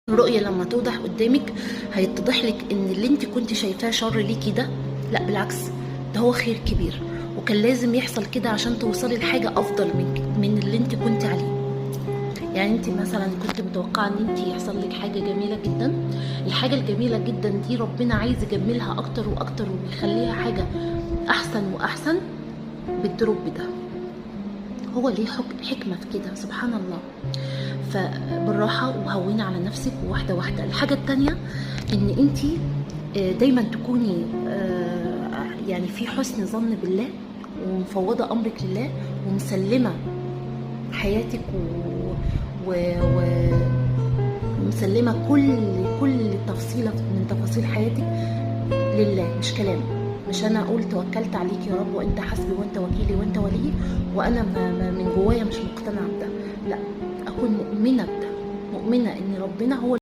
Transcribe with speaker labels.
Speaker 1: الرؤية لما توضح قدامك هيتضح لك ان اللي انت كنت شايفاه شر ليكي ده، لا بالعكس، ده هو خير كبير، وكان لازم يحصل كده عشان توصلي لحاجة افضل من اللي انت كنت عليه. يعني انت مثلا كنت متوقعة ان انت يحصل لك حاجة جميلة جدا، الحاجة الجميلة جدا دي ربنا عايز يجملها اكتر واكتر ويخليها حاجة احسن واحسن بال drop ده. هو ليه حكمة في كده، سبحان الله. فبالراحة وهوني على نفسك وواحدة واحدة. الحاجة التانية ان انت دايما تكوني يعني في حسن ظن بالله، ومفوضة امرك لله، ومسلمة حياتك ومسلمة كل تفصيلة من تفاصيل حياتك لله. مش كلام، مش انا اقول توكلت عليك يا رب وانت حسبي وانت وكيلي وانت وليي وانا من جوايا مش مقتنعة بده. لا، اكون مؤمنة بده، مؤمنة ان ربنا هو